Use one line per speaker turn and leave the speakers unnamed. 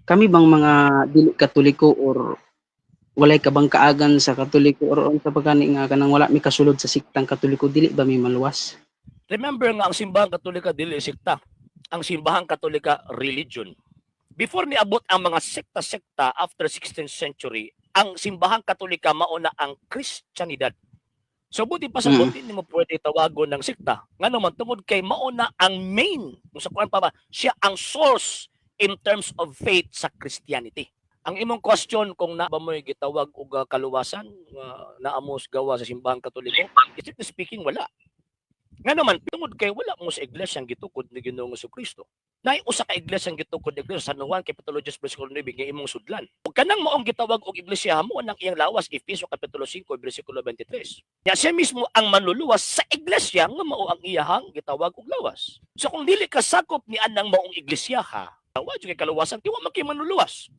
Kami bang mga dili Katoliko or walay kabang kaagan sa Katoliko or unsa pa gani nga kanang wala mi kasulod sa siktang Katoliko, dili ba mi maluwas?
Remember nga ang Simbahang Katolika dili sekta. Ang Simbahang Katolika, religion. Before niabot ang mga sekta-sekta after 16th century, ang Simbahang Katolika mao na ang Kristiyanidad. So buti pa sa buti nimo pwede tawagon ng sekta. Ngano man, tungod kay mao na ang main, kung sa kuan pa ba, siya ang source in terms of faith sa Christianity. Ang imong question kung na ba mo'y gitawag og kaluwasan nga naa mo sa gawa sa Simbahang Katoliko, strictly speaking, wala. Nga naman, tungod kay wala mo sa iglesia ang gitukod ni Ginoong Kristo. Naay usa ka iglesia ang gitukod ni Kristo, San Juan kapitulo 10 bersikulo 9, nga imong sudlan. Ug kanang maong gitawag og iglesia mo nang iyang lawas, Efeso kapitulo 5 bersikulo 23. Nya siya mismo ang manluluwas sa iglesia nga mao ang iyahang gitawag og lawas. So kung dili ka sakop ni anang maong iglesia ha, wa jud kay kaluwasan kay wa man kay manluluwas.